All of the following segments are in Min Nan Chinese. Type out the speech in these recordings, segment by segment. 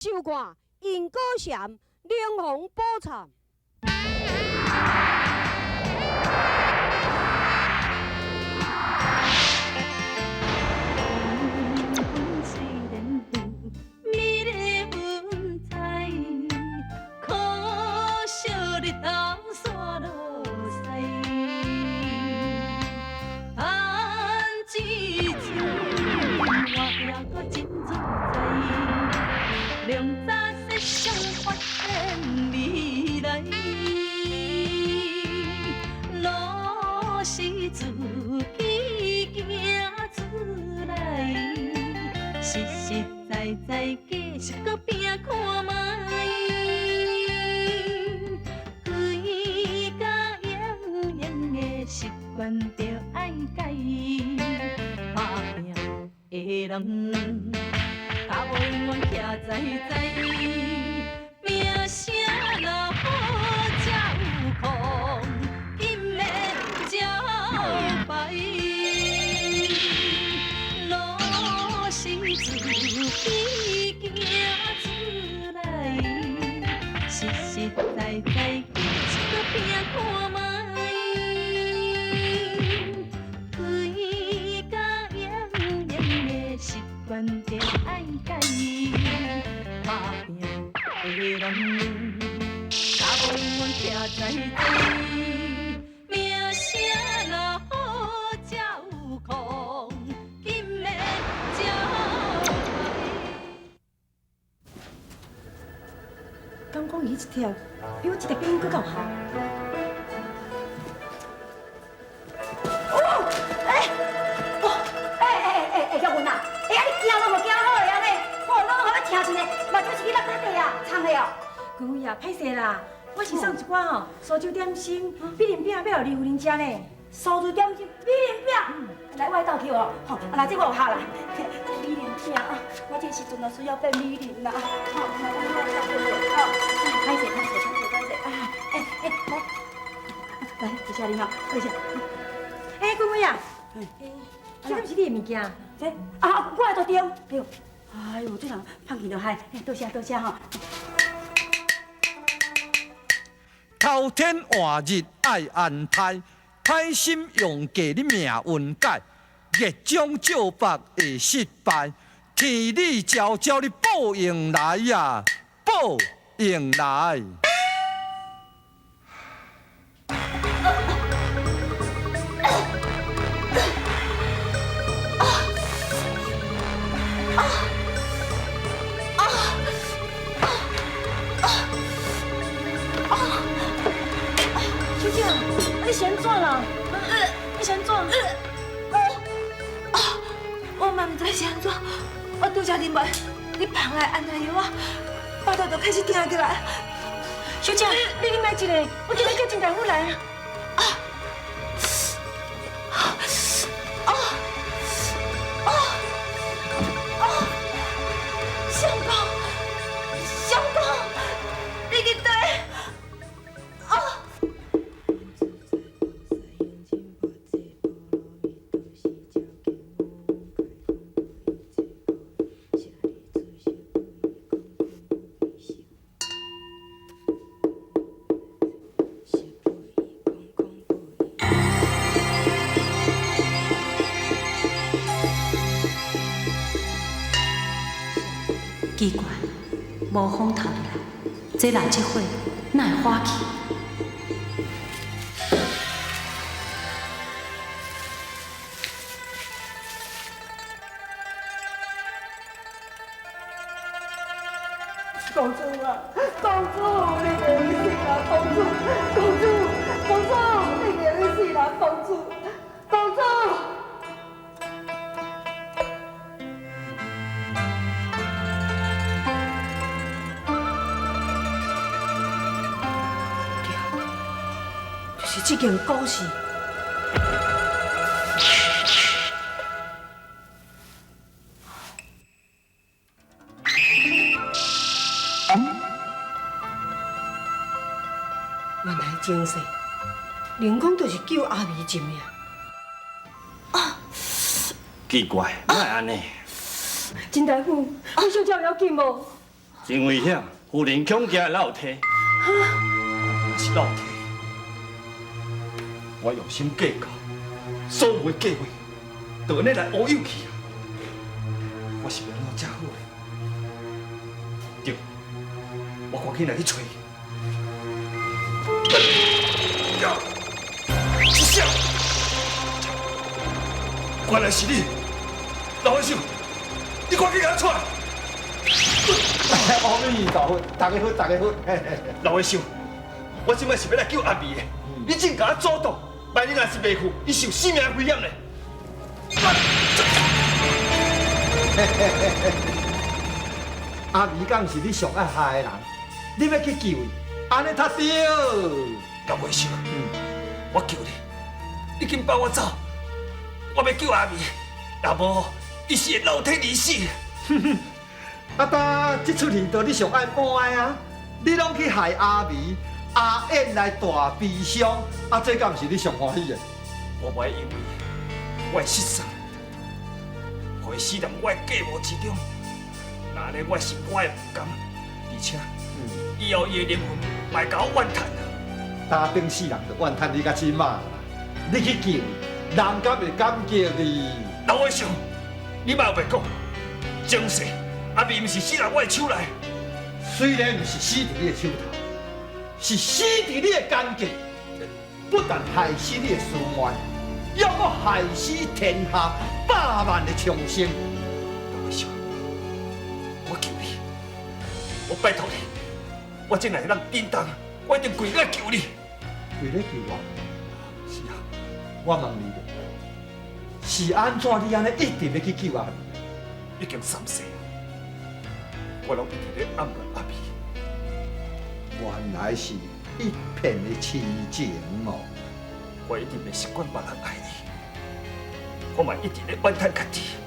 收看《因果禅灵魂宝忏》。敢講伊一條比我一條鞭閣較有效。哦，欸，哦，欸欸欸欸，玉雲啊，欸啊你行路無行好的按呢，哦，攏予我聽一下，目睭是去落底地啊，藏的哦。君妃啊，歹勢啦，我是送一寡吼蘇州點心、米林餅欲予李夫人食呢。蘇州點心、米林餅，來我來鬥抾哦，吼，啊來這我有效啦。米林餅啊，我這時陣就需要變米林啦，吼，來來來，吼，歹勢歹勢歹勢歹勢啊，欸欸來，來多謝你吼，多謝。欸，君妃啊，這敢是你的物件？這啊，我的都對，對。哎喲，這人放棄就害，多謝多謝吼。偷天換日愛安胎，歹心用計你命運改，逆中照北會失敗，天理昭昭你報應來呀，報應來。小姐，你是按怎啦？你是按怎？我嘛毋知是按怎，我拄才啉完你放的安胎药啊，腹肚就開始疼起來。小姐，你啉來一个，我今日叫鄭大夫來。啊啊啊啊！相公，相公，你佇佗？啊！奇怪，無風透入來，這人這火哪會火去？公主啊，公主，你袂死啦！公主，公主，公主，你袂死啦！公主，公主。對，就是這件故事。原來前世靈公就是救阿彌一命。奇怪，哪會按呢？金大夫，阮小姐有要緊無？真危險，夫人恐驚落體。若是落體，我用心計較，所有的計劃，就按呢來烏有去啊！我是欲按怎才好咧？對，我趕緊來去揣伊。是誰？原來是你，老和尚，你趕緊共我出來！阿彌陀佛，大家好，大家好。老和尚，我這擺是欲來救阿彌的，你竟共我阻擋，萬一若是袂赴，伊是有性命危險咧。阿彌敢是你上愛害的人，你欲去救伊，按呢才對。老和尚，我求你，你緊放我走，我欲救阿彌，若無，伊是會落體而死。啊，當這齣戲都你上愛搬的啊！你攏去害阿彌、阿燕來大悲傷，啊，這敢毋是你上歡喜的？我無愛因為我的失算，予伊死佇我的計謀之中。若按呢，我心肝會毋甘，而且以後伊的靈魂嘛會共我怨嘆。打頂世人就怨嘆你到這馬啦，你去救伊，人敢會感激你？老和尚，你莫白講，前世阿彌毋是死佇我的手內，雖然毋是死佇你的手頭，是死佇你的奸計，不但害死你的師妹，猶閣害死天下百萬的蒼生。老和尚，我求你，我拜託你，我這若會當叮當，我一定跪咧求你。跪咧求我？是啊，我問你，是按怎你按呢一直欲去救阿彌？已經三世，我攏一直咧暗戀阿彌。原來是一片的痴情哦。我一直袂習慣別人愛伊，我嘛一直咧怨嘆家己。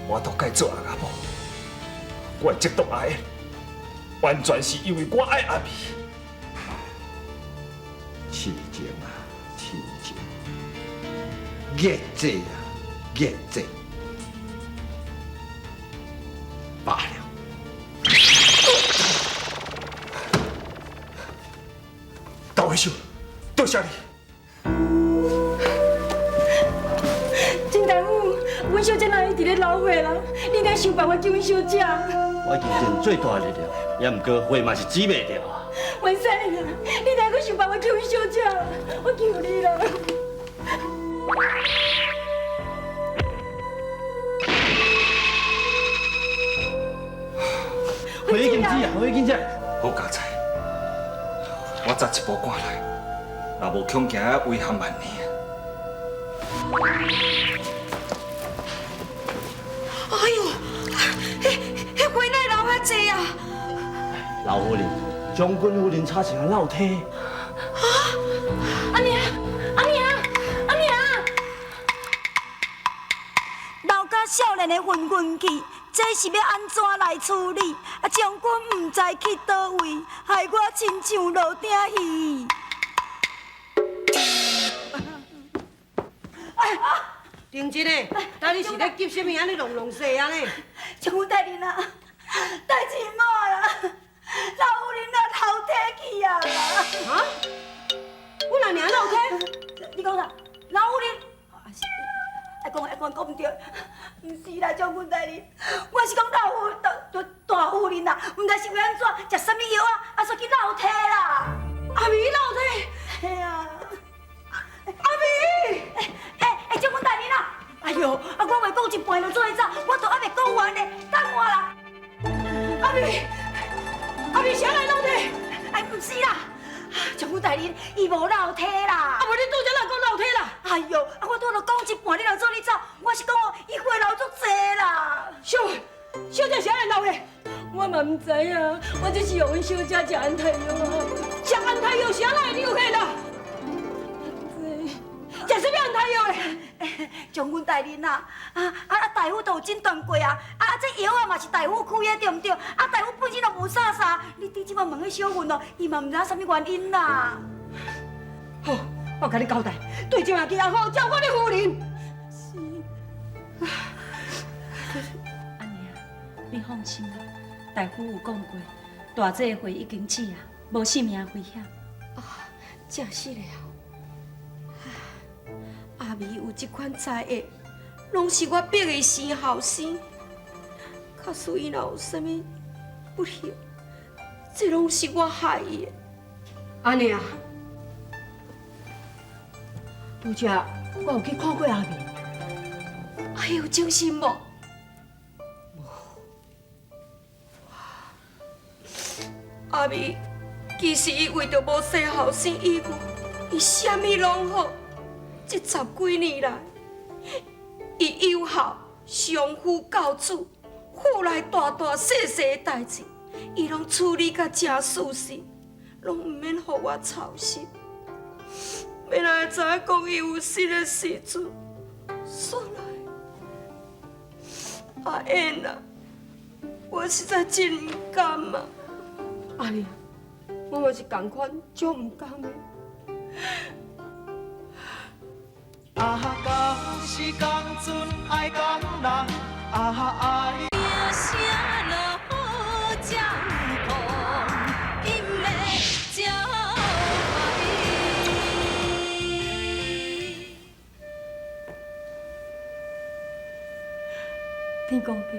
我都該做阿某，我會嫉妒阿燕，完全是因為我愛阿彌。痴情啊，痴情！孽債啊，孽債！罷了。大和尚，多謝你。金大夫，阮小姐人一直咧流血啦，你該想辦法救阮小姐。我盡盡最大力量，也毋過血嘛是止袂牢啊。文山啊，你哪閣想辦法救阮小姐？我求你啦！血已經止啊，血已經止。好佳哉，我早一步趕來，若無恐驚遺憾萬年。哎喲，彼彼血哪會流遐濟啊？老夫人，將軍夫人差一下落體。啊！阿娘，阿娘，阿娘！老家少年的混混去，這是欲按怎來處理？啊，將軍毋知去佗位，害我親像落鼎魚。定真的，到底是咧急啥物？按呢弄弄势按呢？将军大人啊，代誌莫啦，老夫人啊流體去啊啦！啊？阮阿娘落體？你講啥？老夫人？愛講愛講講毋對，毋是啦，將軍大人，我是講老夫大大夫人啦，毋知是為按怎，食啥物藥啊，啊煞去落體啦！阿彌落體？嘿啊！阿彌！欸，將軍大人啊！哎喲，啊我話講一半就做伙走，我都猶未講完呢，等我啦！阿彌，阿彌誰來落體？哎，毋是啦，將軍大人，伊無落體啦。啊，無你拄才哪講落體啦？哎喲，啊我拄著講一半，你若做你走，我是講哦，伊血流足濟啦。小小姐誰來流的？我嘛毋知影，我只是予阮小姐食安胎藥啊。食安胎藥，誰來會流血啦？食啥物安胎藥咧？將軍大人啊，啊大夫都有診斷過啊，啊這藥啊嘛是大夫開的對毋對？啊大夫本身都無啥啥，你這擺問彼小雲哦，伊嘛毋知影啥物原因啦。好，我共你交代，對這下去也好照顧你夫人。是。阿娘，你放心啦，大夫有讲过，大济的血已经止啊，无性命危险。啊，真是的啊！阿美有这款才艺，拢是我逼伊生后生。假使伊若有啥物不幸，这拢是我害伊的。按呢啊，拄才我有去看过阿美，啊，伊有精神无？无。阿美其实伊为著无生后生以外，伊啥物拢好。这十几年来，伊友孝、相夫教子，府内大大细细的代志，伊拢处理甲真舒适，拢毋免予我操心。欲哪会知影讲伊有失的时阵，煞来阿燕啊，我实在真毋甘啊！阿娘，我嘛是仝款，足毋甘的。啊，共是共阵爱共人，啊爱。天公伯，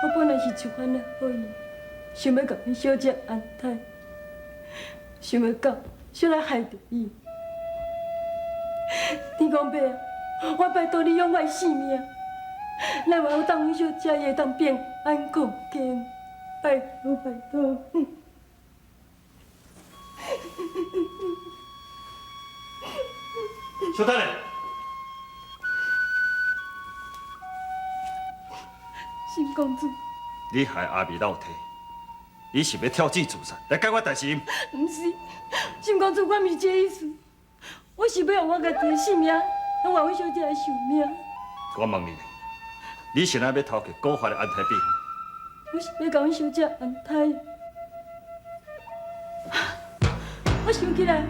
我本来是出番的好意，想欲共阮小姐安胎，想袂到却来害著伊。天公伯，我拜托你用我的性命，来换当阮小姐会当平安康健，拜托拜托。小等下。新公子，你害阿美落体，你是欲跳井自杀来解我代志？毋是，新公子，我毋是这个意思，我是欲用我家己的性命来换阮小姐的寿命。我问你，你是哪欲偷摕古法的安胎秘方？我是欲共阮小姐安胎。我想起来，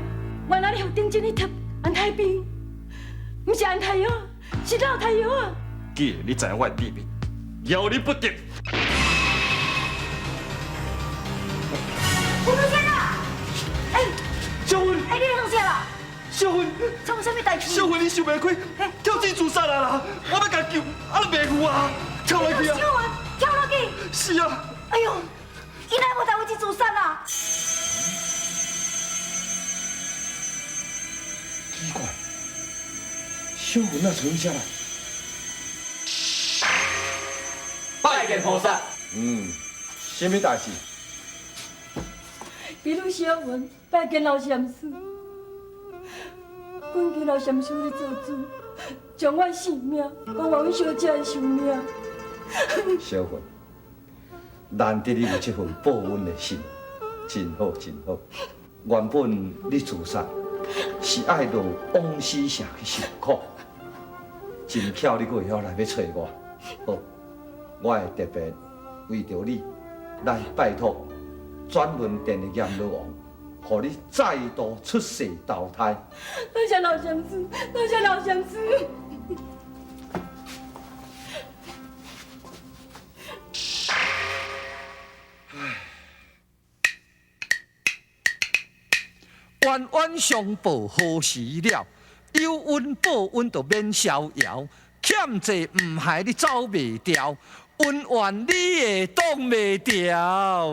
原来你予丁真去贴安胎冰，毋是安胎药，是落胎药啊！既然你知影我的秘密，饶你不得！胡先生，哎，小芬，哎，你创啥啦？小芬，创啥物代志？小芬，你想袂开，跳井自杀啊啦！我欲共救，啊，都袂赴啊，跳落去啊！小芬，跳落去？是啊。哎呦，伊哪无投去自杀啊？奇怪，小芬哪出啥来？拜见菩萨。嗯，啥物代志？比如小文拜见老禅师，恳求老禅师你做主，将我性命还阮小姐的寿命。小芬，难得你有这份报恩的心，真好真好。原本你自杀是爱落往死城去受苦，真巧你阁会晓来欲揣我，好。我会特别为著你来拜托转轮殿的阎罗王，予你再度出世投胎。多谢老禅师，多谢老禅师。冤冤相报何时了？有恩报恩就免逍遥，欠债毋害你走袂掉。恩怨你会挡袂牢。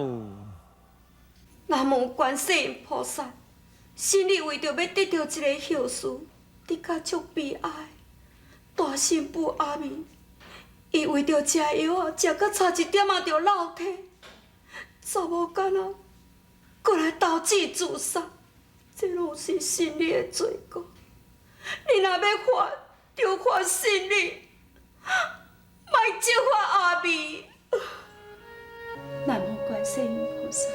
南无观世音菩萨，心里为著欲得著一个孝顺，的确足悲哀。大新妇阿美，伊为著食药啊，食甲差一点仔就落体，查某囡仔，阁来投井自杀，这拢是心理的罪过。你若欲罚，就罚心理。莫责罚阿美。南无观世音菩萨，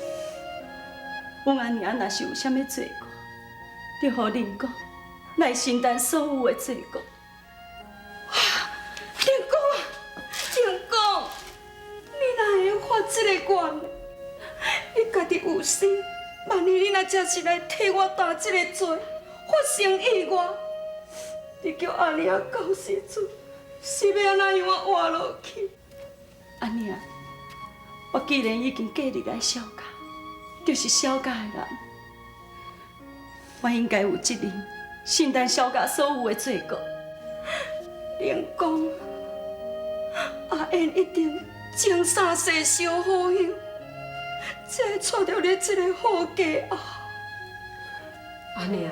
阮阿娘若是有啥物罪过，就予灵公来承担所有的罪过。灵公啊，灵公，你哪会发这个愿？你家己有心，万一你若真是来替我担这个罪，发生意外，你叫阿娘到时阵是欲按怎样活落去？阿娘，我既然已經嫁入來蕭家，就是蕭家的人，我應該有責任承擔蕭家所有的罪過。靈公，阿燕一定情三世燒好香，才會娶著你這个好家后。按呢啊，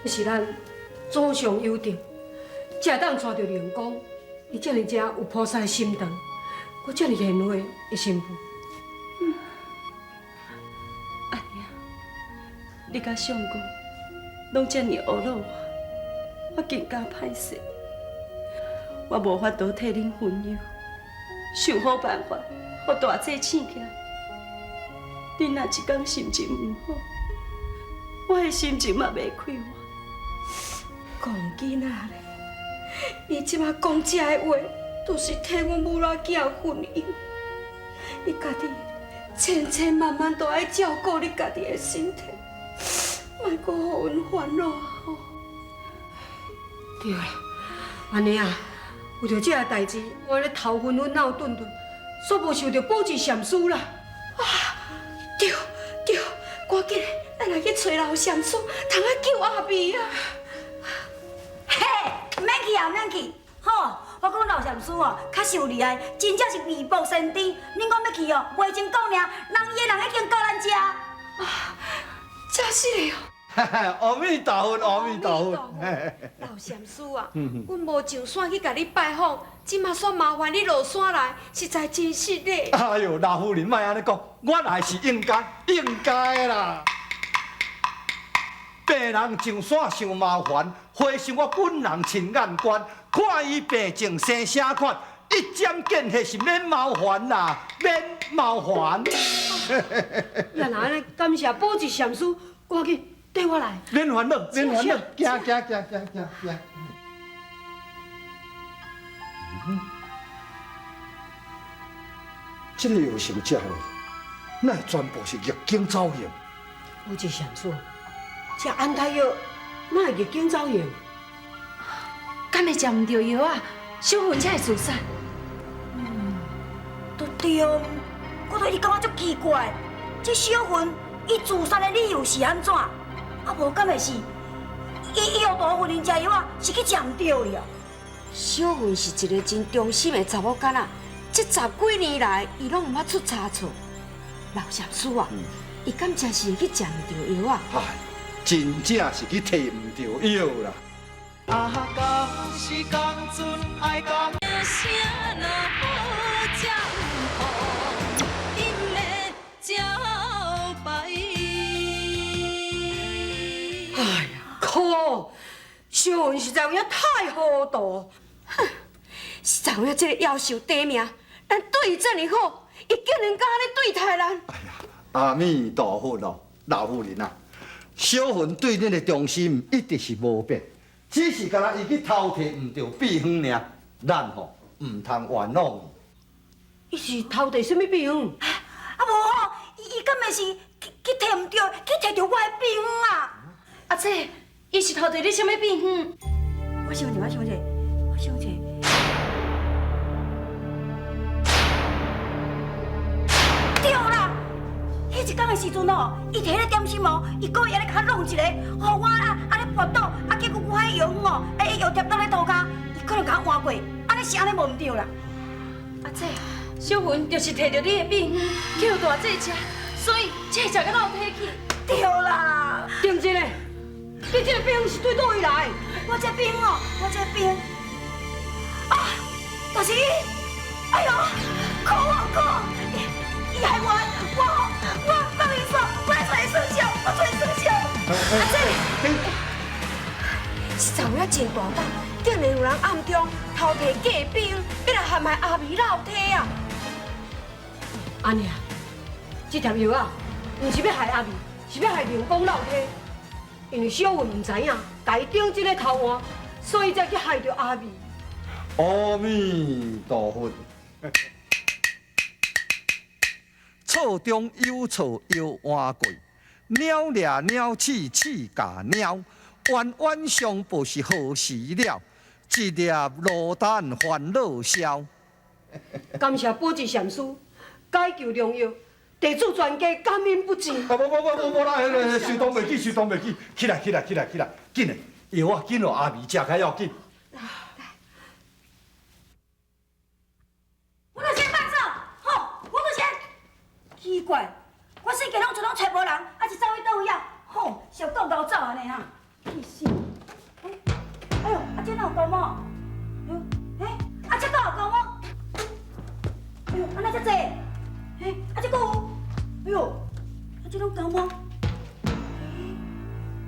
是咱祖上有德，才會當娶著靈公，伊遮爾正有菩薩的心腸，閣遮爾賢惠的新婦。阿娘，你佮相公攏遮爾呵咾我，我更加歹勢。我無法度替恁分憂，想好辦法，予大姐醒起來。恁若一工心情毋好，我的心情嘛袂快活。講囡仔咧，你這馬講這个話，都是替阮母老囝分憂。你家己千千萬萬都愛照顧你家己的身體，莫閣予阮煩惱吼。對啦，按呢啊，為著這个代誌，我按呢頭昏昏腦頓頓，煞無受著寶智禪師啦。啊，對對，趕緊，咱來去揣老禪師，通啊救阿美啊！嘿，毋免去啊，毋免去。吼，我講老禪師哦，確實有厲害，真正是未卜先知。恁講欲去哦，話前講爾，人伊的人已經到咱遮。啊，真是的哦！阿彌陀佛，阿彌陀佛。老禪師啊，阮無上山去共你拜訪，這馬煞麻煩你落山來，實在真失禮。哎喲，老夫人莫按呢講，我來是應該，應該的啦。病人上山傷麻煩，和尚我本人親眼觀，看伊病情生啥款，一針見血是免麻煩啦，免麻煩。也若按呢，感謝寶智禪師，趕緊綴我來。免煩惱，免煩惱，行行行行行行。嗯，這個藥是有食的，哪會全部是逆境走形？寶智禪師，食安胎藥哪會逆境走形？敢會食毋著藥啊？小芬才會自殺。嗯，都對，我都一直感覺足奇怪，這小芬伊自殺的理由是按怎？啊，無敢會是伊予大夫人食藥啊，是去食毋著去啊？小芬是一個真忠心的查某囡仔，這十幾年來，伊攏毋捌出差錯。老禪師啊，伊敢真是去食毋著藥啊？唉，真正是去提毋著藥啦。啊，共是共陣愛共。哎呀，可小芬實在有影太糊塗。哼，實在有影這個夭壽短命，咱對伊這爾好，伊竟然敢按呢對待咱。哎呀，阿彌陀佛咯，老夫人啊，小芬對恁的忠心一直是無變，只是敢若伊去偷提毋著秘方爾，咱吼毋通冤枉伊。伊是偷提啥物秘方？啊無吼，伊敢會是去提毋著，去提著我的秘方啊？阿姐，伊是偷提你啥物秘方？我想者，我想者，我想者。對啦，彼一工的時陣哦，伊提彼個點心哦，伊故意按呢共我弄一个，予我啊按呢跋倒，啊結果我彼藥方哦，欸藥貼倒咧塗跤，伊可能共我換過，按呢是按呢無毋對啦。阿姐，小芬就是提著你的秘方去予大姐食，所以才會食甲落體去。對啦，定真的，你這個秘方是對佗位來？我這秘方哦，我這秘方啊，就是伊，哎喲，可惡可惡，伊害我，我放伊煞，我來揣伊算賬，我揣伊算賬。阿姐，實在有影真大膽，竟然有人暗中偷提假秘方，欲來陷害阿美落體啊！按呢啊，這帖藥啊，毋是欲害阿美，是欲害靈公落體。因為小芬毋知影，共伊頂這个偷換，所以才去害著阿美。阿彌陀佛。錯中有錯，藥換過，鳥掠鳥鼠，鼠咬鳥，冤冤相報是何時了？一粒蘆丹煩惱消。感謝寶智禪師，解救良药，地主全家感恩不尽。啊，无无无无无啦，彼个相当袂起，相当袂起，起来起来起来起来，紧的，药仔紧予阿弥食较要紧。我著先放手，吼！我著先。奇怪，我世界拢全拢揣无人，啊是走去佗位啊？吼，是讲𠢕走按呢哈？去死！哎呦，啊这哪有狗毛？哎，啊这敢有狗毛？哎呦，啊哪遮济？哎，啊这阁有？哎呦，啊这拢狗毛？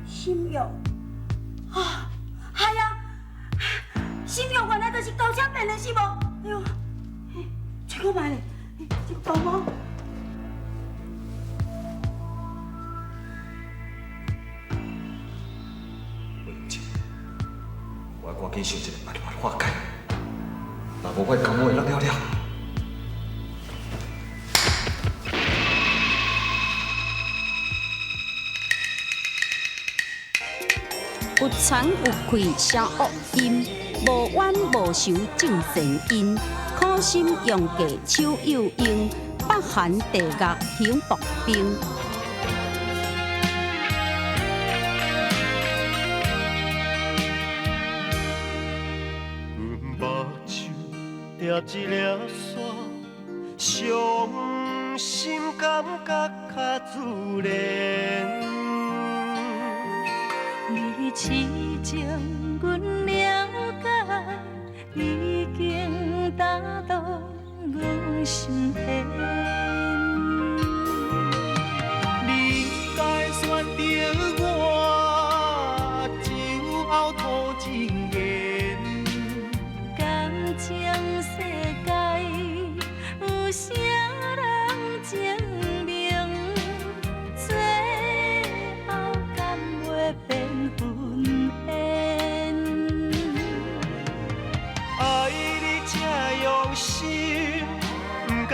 心药啊，系啊，心药原来就是高车变的是无？哎呦，揣看觅咧，这个狗毛。我赶紧想一个办法化解，若无我的狗毛会落了了。有田有气声恶音，无冤无仇种善因，苦心用计手有用，北韩地狱行步兵。阮目睭抓一粒沙，伤心感觉较自然。你痴情，阮了解，已经打动阮心弦。你应该选择我，就后土情缘。感情世界有啥人证明？最后敢袂变分缘？爱你这用心，不敢